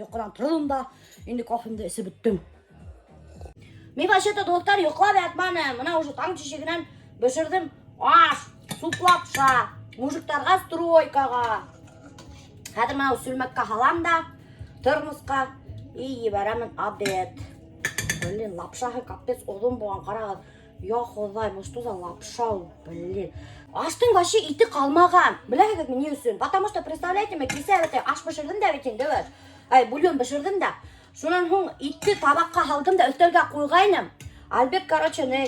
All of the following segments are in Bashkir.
Йоҡонан торҙом да, инде кофемды эсеп бөттөм. Мин вообще-то, дуҫтар, йоҡлап ятманым. Бына уже таң тишегенән бешерҙем аш, суп лапша, мужиктарға стройкаға. Хәҙер бына сүлмәккә һалам да, термосҡа и ебәрәмен обед. Блин, лапшаһы капец оҙон булған, ҡарағыҙ. Я хоҙай, был что за лапша ул, блин. Аштың вообще ите ҡалмаған. Беләһегеҙме ни өсөн? Потому что, представляете, мин кисә бит аш бешерҙем дә бит инде, бит. Ай, бульон бешерҙем дә. Шунан һуң итте табаҡҡа һалдым да өҫтәлгә ҡуйғайным. Альберт, короче, не,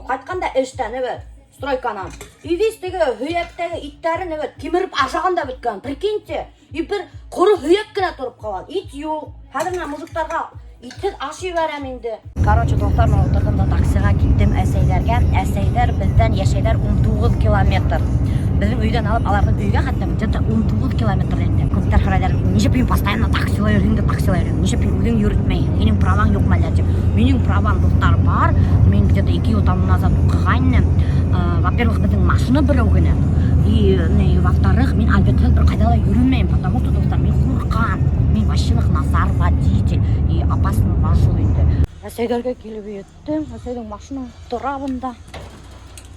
ҡайтҡан да эштән, бит, стройканан. И весь теге һөйәктәге иттәрен, бит, кимереп ашаған да бөткән. Прикиньте. И бер ҡоро һөйәк кенә тороп ҡалған. Ит юҡ. Хәҙер бына мужиктарға итһеҙ аш ебәрәм инде. Короче, дуҫтар, мин ултырҙым да таксиға киттем әсәйҙәргә. Әсәйҙәр беҙҙән йәшәйҙәр 19 километр. Беҙҙең өйҙән алып аларҙың өйгә хатта где-то 19 километр инде. Күптәр һорайҙар, нисек һин постоянно таксила йөрөйһөң дә таксила йөрөйһөң? Нисек һин үҙең йөрөтмәйһең? Һинең праваң юҡмы әллә тип. Минең правам, дуҫтар, бар. Мин где-то 2 йыл тому назад уҡығайным. Во-первых, беҙҙең машина берәү генә. И, не, во-вторых, мин Альбертһыҙ бер ҡайҙа ла йөрөмәйем, потому что, дуҫтар, мин ҡурҡам. Мин вообще насар водитель и опасно вожу инде. Әсәйҙәргә килеп еттем. Әсәйҙең машина тора бында.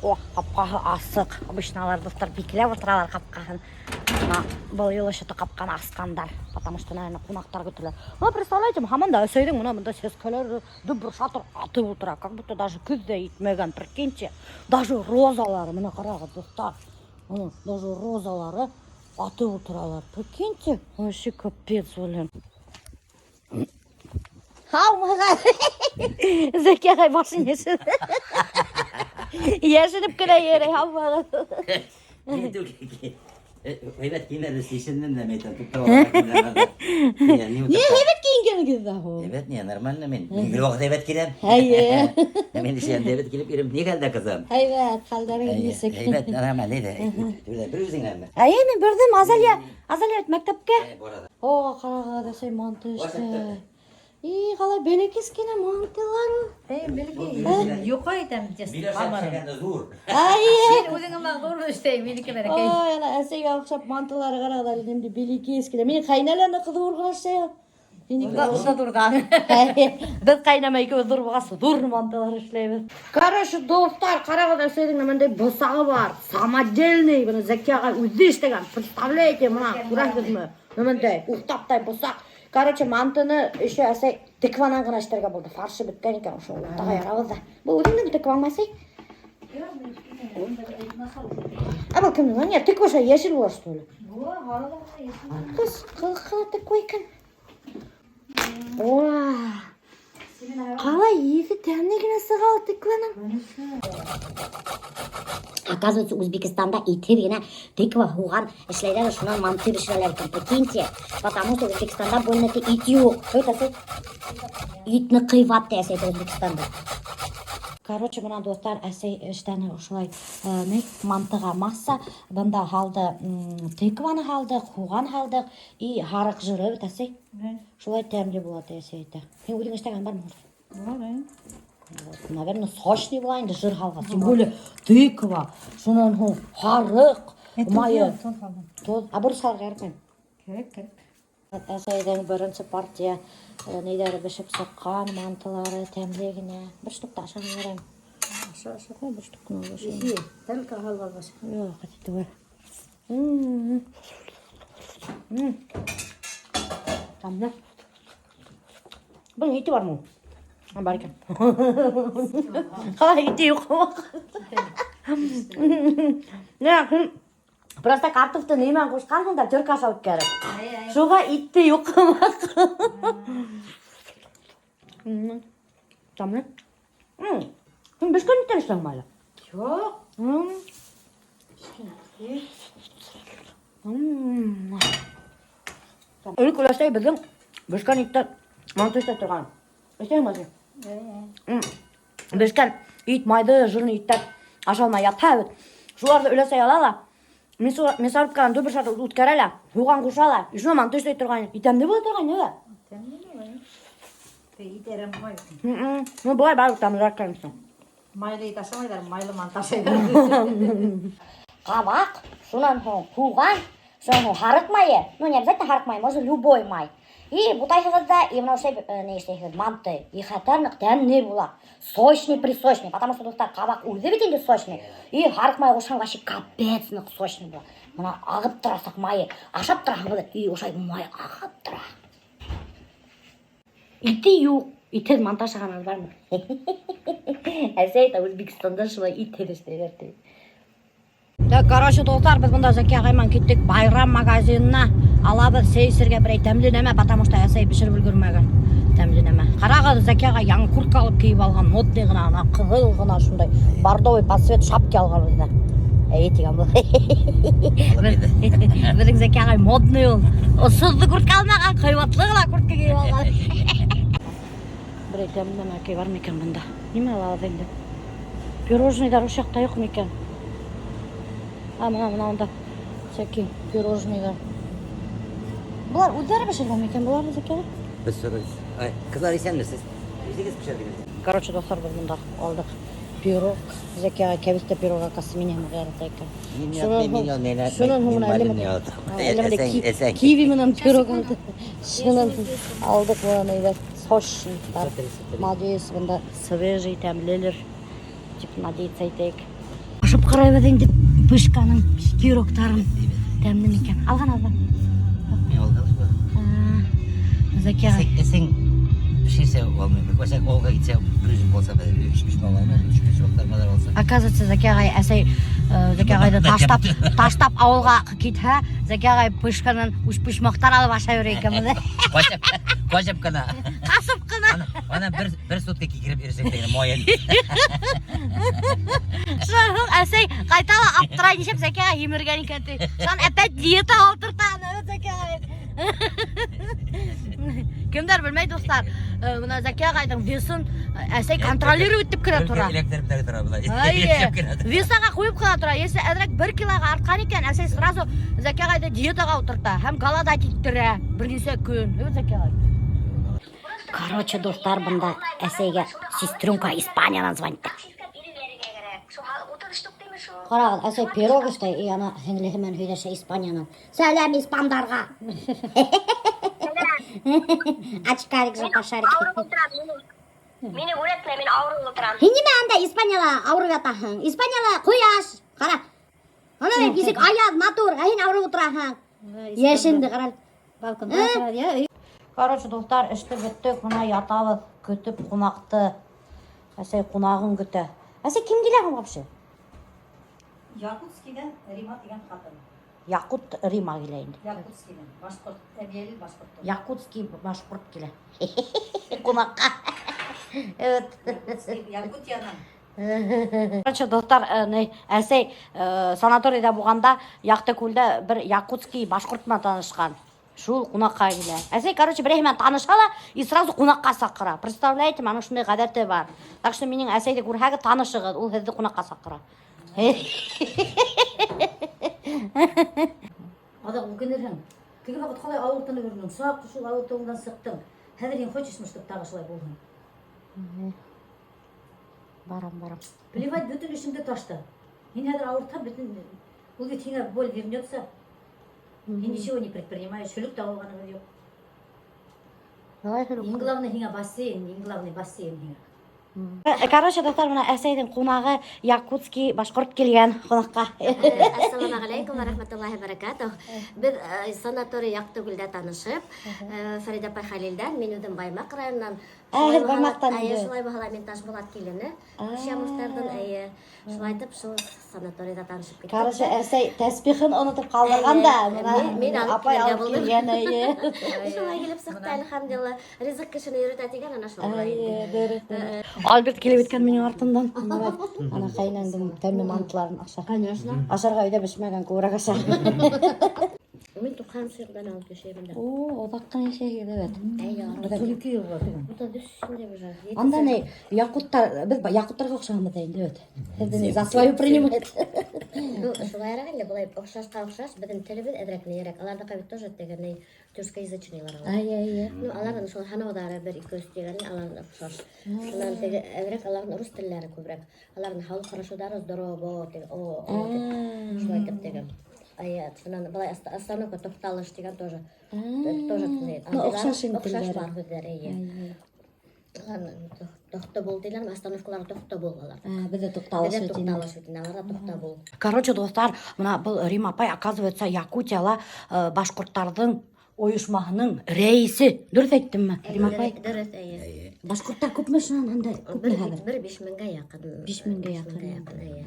О, ҡапҡаһы асыҡ. Обычно алар, дуҫтар, бикләп ултыралар ҡапҡаһын. Бына был юлы что-то ҡапҡаны асҡандар, потому что, наверное, ҡунаҡтар көтәләр. Ну, представляете, һаман да әсәйҙең бына бында сәскәләре дөбөр шатыр атып ултыра, как будто даже көҙ ҙә етмәгән, прикиньте. Даже розалары, бына ҡарағыҙ, дуҫтар. Бына даже розалары атып ултыралар. Прикиньте, вообще капец, блин. Һаумыһығыҙ. Зәки ағай башын йәшерҙе. Йәшереп кенә йөрөй, һаумыһығыҙ. Һәйбәт кейенде сисендем дә әйтәм, туҡтап. Ни һәйбәт кейенгәнегеҙ ҙә һуң? Һәйбәт ни, нормально мин. Мин гел ваҡыт һәйбәт киләм. Эйе. Мин эшем һәйбәт килеп йөрөйөм. Ни хәлдә, ҡыҙым? Һәйбәт, хәлдәрегеҙ нисек? Һәйбәт, нормально ине. Бер үҙеңәме? Эйе, мин бер үҙем, Азалия, Азалия мәктәпкә. Бара. О, ҡарағыҙ, әсәй манты эшләй. И, ҡалай бәләкәс кенә мантылар. Эй, бәләкәй. Юҡ әйтәм, Миләүшә эшләгәндә ҙур. Эйе. Һин үҙең генә ҙур эшләй, минеке бәләкәй. Ой, ана әсәйгә оҡшап мантылары ҡарағыҙ әле ниндәй бәләкәс кенә. Минең ҡәйнә лә ныҡ ҙур ғына эшләй. Ул да ҙурҙан. Беҙ ҡәйнәмә икебеҙ ҙур булғас, ҙур мантылар эшләйбеҙ. Короче, дуҫтар, ҡарағыҙ, әсәйҙең бындай бысағы бар. Самодельный, быны Зәки ағай үҙе эшләгән. Представляете, бына күрәһегеҙме? Бындай уҫтаптай бысаҡ. Короче, мантыны еще әсәй тыкванан ғына эшләргә булды. Фаршы бөткән икән, ошо уртаға ярабыҙ ҙа. Был үҙеңдең тыкваңмы, әсәй? Ә был кемдең? Не, тыква ша йәшел була, что ли? Ҡыҙ, ҡыҙыҡ тыква икән. Уа! Ҡалай еҫе тәмле генә сыға ул тыкваның. Оказывается, Узбекистанда итһеҙ генә тыква, һуған эшләйҙәр, шунан манты бешерәләр икән. Прикиньте, потому что Узбекистанда больно ит юҡ. Что это? Ит ныҡ ҡыйбат ти әсәй Узбекистанда. Короче, бына, дуҫтар, әсәй эшләне ошолай ни мантыға масса. Бында һалды тыкваны һалдыҡ, һуған һалдыҡ и һарыҡ жиры бит, әсәй. Шулай тәмле була ти әсәй әйтә. Һин үҙең эшләгән бармы? Вот, наверное, сочный була инде жир һалғас. Тем более тыква, шунан һуң һарыҡ майы. Тоҙ. А борос һалырға кәрәкме? Кәрәк, кәрәк. Әсәйҙең беренсе партия ниҙәре бешеп сыҡҡан, мантылары тәмле генә. Бер штукты ашаған ярайым. Аша, аша. Бер штук ҡына ашайым. Только һалғас. Юҡ, түгел. Тәмле. Бының ите бармы? А, бар икән. Ҡалай ите юҡ? Не, һин просто картофты ни менән ҡушҡанһың да терка аша үткәреп. Шуға итте юҡ. Тәмле. Һин бешкән иттән эшләнме әле? Юҡ. Элек өләсәй беҙҙең бешкән иттән манты эшләп торған. Эшләйме әсәй? Бешкән ит, майҙы, жирный иттәр ашалмай ятһа бит. Шуларҙы өләсәй ала ла, мясорубканан дөбөр шатыр үткәрә лә, һуған ҡуша ла, и шунан манты эшләй торған. И тәмле була торған, нимә? Ит әрәм булмай. Ну, былай барыбер тәмлерәк, конечно. Майлы ит ашамайҙар, майлы манты ашайҙар. Ҡабаҡ, шунан һуң һуған, шунан һуң һарыҡ майы. Ну, не обязательно һарыҡ майы, можно любой май. И бутайһығыҙ ҙа, и бына ошолай ни эшләйһегеҙ, манты. И хәтәр ныҡ тәмле була. Сочный, пресочный. Потому что, дуҫтар, ҡабаҡ үҙе бит инде сочный. И һарыҡ майы ҡушҡан вообще капец ныҡ сочный була. Бына ағып торасаҡ майы. Ашап тораһың, и ошолай май ағып тора. Ите юҡ. Итһеҙ манты ашағанығыҙ бармы? Әсәй әйтә, Үзбәкстанда шулай итһеҙ эшләйҙәр ти. Так, короче, дуҫтар, беҙ бында Зәки ағай менән киттек Байрам магазинына. Алабыҙ сәй эсергә берәй тәмле нәмә, потому что әсәй бешереп өлгөрмәгән тәмле нәмә. Ҡарағыҙ, Зәки ағай яңы куртка алып кейеп алған, модный ғына, ана ҡыҙыл ғына шундай бордовый под цвет шапки алған үҙенә. Әй, тигән был. Беҙҙең Зәки ағай модный ул. Осһоҙҙо куртка алмаған, ҡыйбатлы ғына куртка кейеп алған. Берәй тәмле нәмә бар микән бында? Нимә алабыҙ инде? Пирожныйҙар ошо яҡта юҡ микән? А, бына, бына унда всякие пирожныйҙар. Былар үҙҙәре бешергән микән? Былар Зәки ағай? Беҙ сорайбыҙ. Ай, ҡыҙҙар, иҫәнмеһегеҙ? Үҙегеҙ бешерҙегеҙ. Короче, дуҫтар, беҙ бында алдыҡ пирог. Зәки ағай кәбеҫтә пирог оказывается минең ярата икән. Мин Шунан мин һуң- шунан һуң бына әллә Әсәң, әсәң. Киви менән пирог алды. Шунан алдыҡ бына әйбәт сочниктар. Надеюсь, бында свежий тәмлелер тип надеяться итәйек. Ашап ҡарайбыҙ инде пышканың пирогтарын. Тәмле микән? Алған алған. Мин алған. Зәки ағай. Әсәң бешерһә алмайым. Әсәң ауылға китһә, бер үҙем булһа, бер өс биш малаймы, өс биш ваҡыттар булһа. Оказывается, Зәки ағай әсәй Зәки ағайҙы ташлап, ташлап ауылға китһә, Зәки ағай пышканан өспочмаҡтар алып ашай йөрөй икән бында. Ҡасып, ҡасып ҡына. Ҡасып ҡына. Ана, ана бер сутка кикереп йөрөсәк тигән майын. Шунан һуң әсәй ҡайта ла аптырай, нишләп Зәки ағай һимергән икән ти. Шунан опять диетаға ултырта аны Зәки ағай. Кемдәр белмәй, дуҫтар, бына Зәки ағайҙың весын әсәй контролировать итеп кенә тора. Эләктереп тә тора былай. Әйе. Весаға ҡуйып ҡына тора. Если әҙерәк 1 килоға артҡан икән, әсәй сразу Зәки ағайҙы диетаға ултырта һәм голодать иттерә бер нисә көн. Әйбәт, Зәки ағай. Короче, дуҫтар, бында әсәйгә сестренка Испаниянан звонит. Ҡарағыҙ, әсәй пирог эшләй, и ана һеңлеһе менән һөйләшә Испаниянан. Сәләм испандарға. Очкарик же пошарик. Ауырып ултырам, мине күрәтмә, мин ауырып ултырам. Һин нимә анда Испанияла ауырып ятаһың? Испанияла ҡояш. Ҡара. Ана нисек аяҙ, матур, ә һин ауырып ултыраһың. Йәшенде, ҡара. Балконда тора, я. Короче, дуҫтар, эште бөттөк, бына ятабыҙ, көтөп ҡунаҡты. Әсәй ҡунағын көтә. Әсәй, кем килә һуң вообще? Якутскийҙан Рима тигән ҡатын. Яҡут Рима килә инде. Якутскийҙан. Башҡорт, Әбйәлил башҡорт. Якутский башҡорт килә. Ҡунаҡҡа. Evet. Якутский, Якутиянан. Короче, дуҫтар, ни, әсәй санаторийҙа булғанда Яҡтыкүлдә бер якутский башҡорт менән танышҡан. Шул ҡунаҡҡа килә. Әсәй, короче, берәй менән таныша ла и сразу ҡунаҡҡа саҡыра. Представляете, аның шундай ғәҙәте бар. Так что минең әсәйҙе күрһәгеҙ, танышығыҙ, ул һеҙҙе ҡунаҡҡа саҡыра. Аҙаҡ үкенерһең. Теге ваҡыт ҡалай ауыртынып йөрөнөң. Саҡ шул ауыртыуыңдан сыҡтың. Хәҙер һин хочешь, чтобы тағы шулай булһын? Барам, барам. Плевать, бөтөн эшеңде ташта. Һин хәҙер ауыртһа, бөтөн ул бит һиңә боль вернется. Һин ничего не предпринимаешь, шөлөк тә алғаның юҡ. Давай. Иң главный һиңә бассейн, иң главный бассейн һиңә. Короче, дуҫтар, бына әсәйҙең ҡунағы якутский башҡорт килгән ҡунаҡҡа. Ассаламу алейкум ва рахматуллахи баракатух. Беҙ санаторий Яҡтыгүлдә танышып, Фәриҙә апай Хәлилдән, мин үҙем Баймаҡ районынан. Ә, һеҙ Баймаҡтан Эйе, инде. шулай булһа ла мин Ташбулат килене. Шамовтарҙың, эйе. Шулай итеп шул санаторийҙа танышып киттек. Короче, әсәй тәсбихын онотоп ҡалдырған да, Эйе, бына мин алып апай килергә алып булдым. килгән, эйе. Шулай килеп сыҡты, әлхәмдүлилләһ. Ризыҡ кешене йөрөтә тигән ана шул була инде. Эйе, дөрөҫ, дөрөҫ. Альберт килеп еткән минең артымдан. Ана ҡәйнәңдең тәмле мантыларын аша. Конечно. Ашарға өйҙә бешмәгән, күберәк аша. Мин 90 йылдан алып йәшәйем дә. О, оҙаҡ ҡына йәшәйһегеҙ, әйбәт. Эйе. 32 йыл була түгел. 33 инде уже. Анда ни, яҡуттар, беҙ яҡуттарға оҡшағанбыҙ инде, әйбәт. Һеҙҙе ни, за свою принимает. Ну, шулайыраҡ инде, былай оҡшашҡа оҡшаш, беҙҙең телебеҙ әҙерәк нейерәк. Аларҙыҡы бит тоже теге ни тюркскоязычныйлар алар. Ай, ай, ай. Ну, аларҙың шул һанауҙары бер, ике, өс тигән, аларҙың оҡшаш. Шунан теге әҙерәк аларҙың рус телләре күберәк. Аларҙың һаулыҡ һорашыуҙары здорово, теге, о, о, тип. Шулай итеп теге. Эйе, шунан былай остановка туҡталыш тигән тоже Ну, оҡшаш инде оҡшаш телдәре. бар һүҙҙәр, эйе. Тоҡто бул тиләр, остановкалар тоҡто бул алар. Беҙҙә туҡталыш Беҙҙә бит инде. туҡталыш бит инде, аларҙа тоҡто бул. Короче, дуҫтар, бына был Рима апай, оказывается, Якутияла башҡорттарҙың ойошмаһының рәйесе. Дөрөҫ әйттемме, Рима апай? Дөрөҫ, эйе. Башҡорттар күпме шунан анда? Күпме Бер, хәҙер? бер 5000-гә яҡын. 5000-гә яҡын. 5000-гә яҡын, эйе.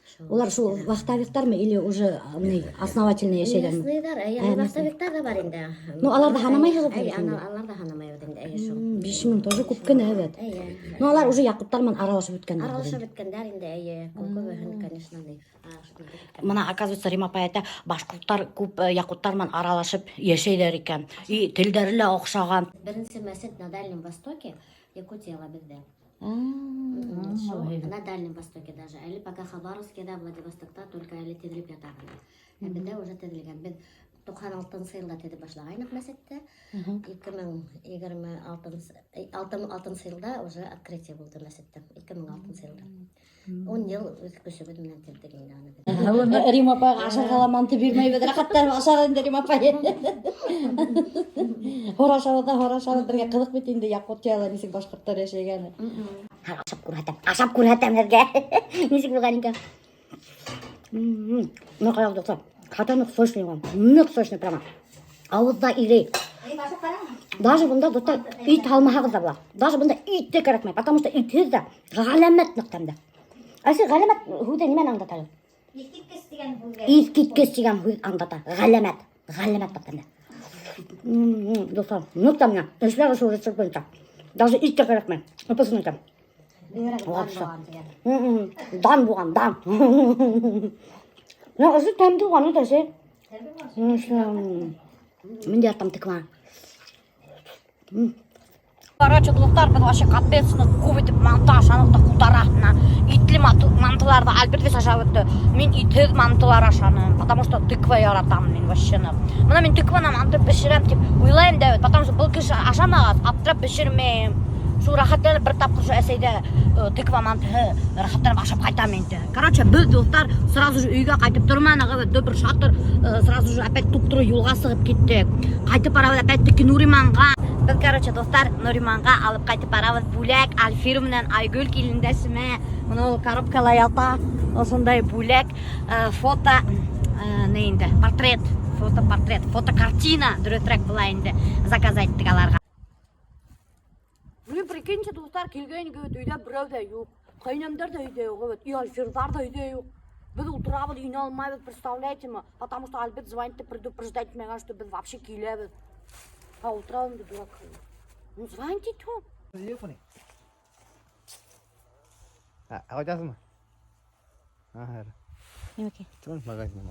Шул. Улар шул вахтовиктармы или уже ни, основательно йәшәйҙәрме? Местныйҙар, эйе, Ә, вахтовиктар ҙа бар инде. Ну, аларҙы һанамайһығыҙ Эйе, бит инде. аларҙы һанамайбыҙ инде, эйе, шул. 5000 тоже күп кенә бит. Эйе. Ну, алар уже яҡуттар менән аралашып бөткәндәр. Аралашып бөткәндәр инде, эйе. Күбеһен, конечно, ни. Аралашып бөткән. Бына, оказывается, Рима апай әйтә, башҡорттар күп яҡуттар менән аралашып йәшәйҙәр икән. И телдәре лә оҡшаған. Беренсе мәсет на Дальнем Востоке, Якутияла беҙҙә. Шул, на Дальнем Востоке даже. Әле пока Хабаровскида, Владивостокта только әле төҙөлөп ята ғына. Ә беҙҙә уже төҙөлгән. Беҙ 96 йылда төҙөп башлағайныҡ мәсетте. 2026 йылда уже открытие булды мәсеттең. 2006 йылда. 10 йыл үҙ көсөбөҙ менән төҙҙөк инде аны беҙ. Рима апайға ашарға ла манты бирмәйбеҙ. Рәхәтләнеп ашар инде Рима апай. Һорашабыҙ ҙа һорашабыҙ. Беҙгә ҡыҙыҡ бит инде Якутияла нисек башҡорттар йәшәгәне. Ашап күрһәтәм. Ашап күрһәтәм һеҙгә. Нисек булған икән? Ныҡ аяҡ дуҫтар. Хата ныҡ сочный булған. Ныҡ сочный прямо. Ауыҙҙа ирей. Даже бында дуҫтар ит алмаһағыҙ ҙа була. Даже бында ит тә кәрәкмәй, потому что итһеҙ ҙә ғәләмәт ныҡ тәмле. Әсе ғәләмәт һүҙе нимәне аңлата? Иҫ киткес тигән һүҙгә. Иҫ киткес тигән һүҙ аңлата. Ғәләмәт. Ғәләмәт ныҡ тәмле. Дуҫтар, ныҡ тәмле. Эшләгеҙ шул рецепт буйынса. Даже ит тә кәрәкмәй. Ыпысын итәм. Бигерәк дан Вообще. булған тигән. Дан булған, дан. Ну, ошо тәмле булған, әсе. Мин дә яратам тыква. Короче, дуҫтар, беҙ вообще капец күп итеп манты ашаныҡ та ҡулдар. Итле мантыларҙы Альберт весь ашап бөттө. Мин итһеҙ мантылар ашаным, потому что тыква яратам мин вообще. Бына мин тыкванан манты бешерәм тип уйлайым да бит, потому что был кеше ашамағас, аптырап бешермәйем. Шул рәхәтләнеп бер тапҡыр шул әсәйҙә тыква мантыһы рәхәтләнеп ашап ҡайтам инде. Короче, беҙ дуҫтар сразу же өйгә ҡайтып торманыҡ, беҙ бер шатыр сразу же опять туп-тура юлға сығып киттек. Ҡайтып барабыҙ опять-таки Нуриманға. Беҙ, короче, дуҫтар, Нуриманға алып ҡайтып барабыҙ бүләк Альфир менән Айгөл килендәшемә. Бына ул коробкала ята. Ошондай бүләк, фото ни инде, портрет, фотопортрет, фотокартина дөрөҫөрәк була инде. Заказать иттек аларға. Блин, прикиньте, дуҫтар, килгән кеүек өйҙә берәү ҙә юҡ. Ҡәйнәмдәр ҙә өйҙә юҡ, бит. И Альфирҙар ҙа өйҙә юҡ. Беҙ ултырабыҙ, инә алмайбыҙ, представляете ме? Потому что Альберт звонит и предупреждать миңә, что беҙ вообще киләбеҙ. А ултырабыҙ инде дурак. Ну, звонит итә. Телефоны. А, ҡайтаһыңмы? Ага. Нимәкәй? Магазин.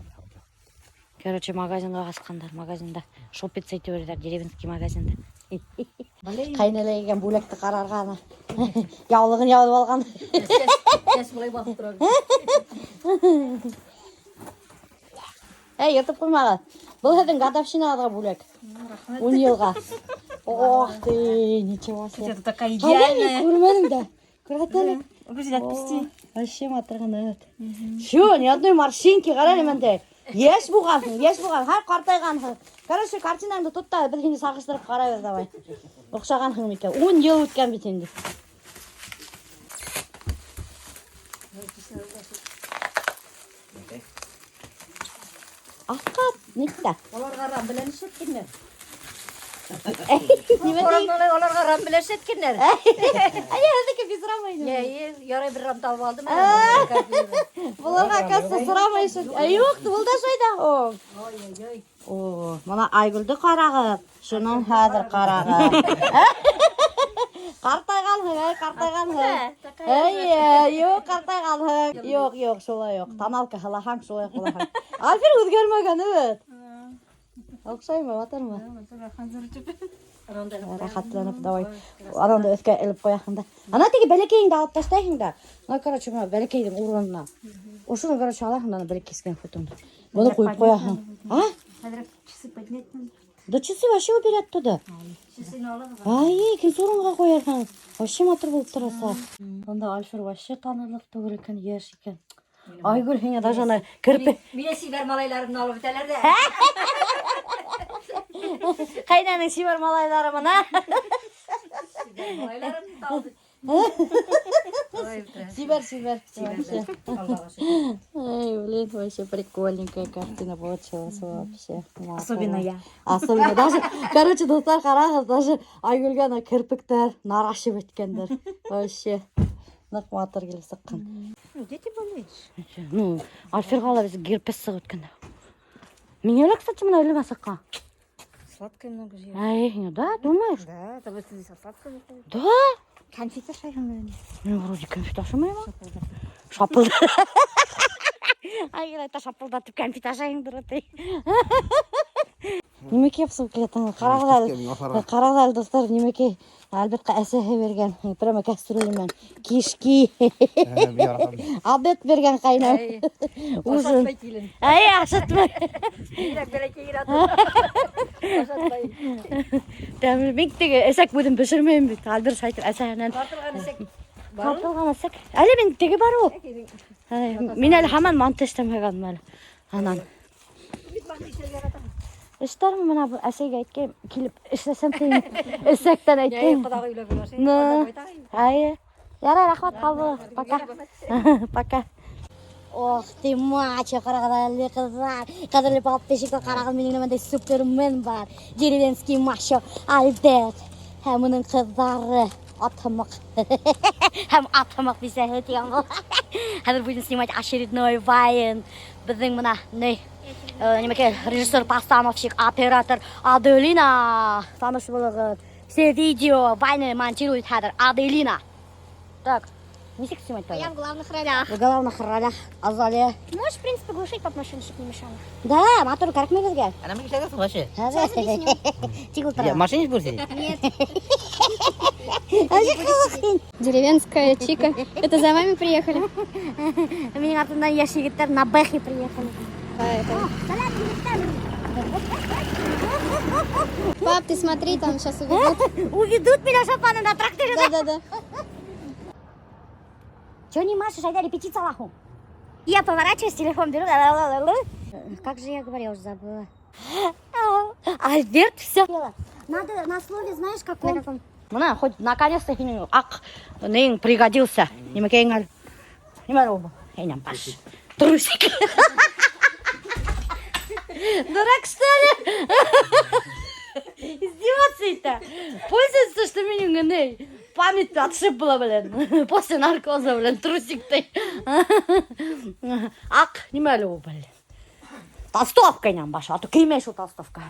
Короче, магазинға ҡасҡандар, магазинда шопиться итеп йөрөйҙәр, деревенский магазинда. Ҡәйнәлә килгән бүләкте ҡарарға ана. Яулығын ябып алған. Сәс былай баҫып тора. Эй, йыртып ҡуймағыҙ. Был һеҙҙең годовщинағыҙға бүләк. 10 йылға. Ох ты, ничего себе. Это такая Ҡайҙа мин күрмәнем дә. Күрһәт әле. Подожди, отпусти. Вообще матур ғына. Шо, ни одной морщинки, ҡара әле бындай. Йәш булғанһың, йәш булған, һәр ҡартайғанһың. Короче, картинаңды тот та, беҙ һине сағыштырып ҡарайбыҙ давай. Оҡшағанһың микән? 10 йыл үткән бит инде. Аҫҡа нитә? Уларға рам белән эшләткәндәр. Нимә ти? Уларға рам белән эшләткәндәр. Әйе, һеҙҙеке без рамы ине. Йә, ярай бер рам табып алдым. Быларға, оказывается, сорамай эшләт. Ә, юҡ, был да шайҙа һуң. Ой-ой-ой. О, бына Айгөлдө ҡарағыҙ. Шунан хәҙер ҡарағыҙ. Ҡартайғанһың, әй, ҡартайғанһың. Эйе, юҡ, ҡартайғанһың. Юҡ, юҡ, шулай юҡ. Тоналка һалаһаң, шулай булаһың. Альфир үҙгәрмәгән, бит. Оҡшаймы, матурмы? Рәхәтләнеп, давай. Ананды өҫкә элеп ҡуяһың да. Ана теге бәләкәйеңде алып ташлайһың да. Ну, короче, бына бәләкәйҙең урынына. Ошоно, короче, алаһың да, ана бәләкәй кискән фотоңды. Быны ҡуйып ҡуяһың. А? Хәҙер часы поднять надо. Да часы вообще убери оттуда. Часыны алабыҙ. Ай, икенсе урынға ҡуярһың. Вообще матур булып тораса. Бында Альфир вообще танырлыҡ түгел икән, йәш икән. Айгөл, һиңә даже ана керпе. Мине сибәр малайларымды алып бөтәләр ҙә. Ҡәйнәнең сибәр малайҙары бына. Сибәр малайларымды алып. Ой, Сибәр, сибәр. Сибәрҙәр. Аллаға шөкөр. Ай, блин, вообще прикольненькая картина получилась вообще. Особенно я. Особенно даже, короче, дуҫтар, ҡарағыҙ, даже Айгөлгә ана керпектәр наращивать иткәндәр. Вообще. Ныҡ матур килеп сыҡҡан. Ну, дети болеешь. Ну, Альфирға ла беҙ герпес сығып үткәндә. Миңә лә, кстати, бына әле сыҡҡан. Сладкое много жешь. Ай, ну да, думаешь? Да, это вот здесь сладкое выходит. Да? Конфет ашайһың наверное. Мин вроде конфет ашамайым. Шапылды. Айгөл әйтә шапылдатып конфет ашайһыңдыр ти. Нимәкәй ябышып киләтһең? Ҡарағыҙ әле. Ҡарағыҙ әле, дуҫтар, нимәкәй Альбертҡа әсәһе биргән. Прямо кастрюля менән кишки. Обед биргән ҡәйнәм. Ужин. Ашатмай килен. Ай, ашатмай. Бигерәк бәләкәй генә Ашатмай. Тәмле бик теге эсәк үҙем бешермәйем бит. Альберт әйтер әсәһенән. Тартылған эсәк бар. Тартылған эсәк. Әле мин теге бар ул. Ай, Мин әле һаман манты эшләмәгәнмен әле. Анан. Бит манты эшләргә яратам. Эшләрмен бына был әсәйгә әйткәйем, килеп эшләсәм тием. Эсәктән әйткәйем. Ҡоҙағый белән булашайым. Ну. Ай. Ярай, рәхмәт, ҡабул. Пока. Пока. Ох ты, мачо, ҡарағыҙ әле, ҡыҙҙар. Ҡәҙерле подписчиктар, ҡарағыҙ, минең бындай супермен бар. Деревенский мачо Альберт. Һәм уның ҡыҙҙары ат һымаҡ. Һәм ат һымаҡ бисәһе тигән был. Хәҙер будем снимать очередной вайн. Беҙҙең бына ни нимәкәй режиссер, постановщик, оператор Аделина. Таныш булығыҙ. Все видео, вайны монтирует хәҙер Аделина. Так, нисек снимать А я тогда? в главных ролях. В главных ролях Азалия. Можешь, в принципе, глушить пап машину, чтобы не мешало. Да, матур кәрәкмәй беҙгә. Ана мин эшләгәнсең вообще. Сейчас объясню. Тик ултыра. Я машине будешь сидеть? Нет. Вообще ҡыҙыҡ. Деревенская чика. Это за вами приехали? Минең артымдан йәш егеттәр на бэхе приехали. Сәләм, егеттәр. Пап, ты смотри, там сейчас уведут. Уведут меня шапаны на тракторе. Да-да-да. Че не машешь, айда репетиция лаху. Я поворачиваюсь, телефон беру. Как же я говорю, я уже забыла. Альберт, все. Надо на слове, знаешь, каком? На каком? Бына, хоть наконец-то һинең аҡ ниң пригодился. Нимәкәйең әле? Нимә ул? Һинән баш. Трусик. Дурак, что ли? Издеваться это. Пользуется, что минең ни память отшибла, блин. После наркоза, блин, трусик ты. Аҡ, нимә әле ул, блин? Толстовка инәм башы, а то кеймәй шул толстовка.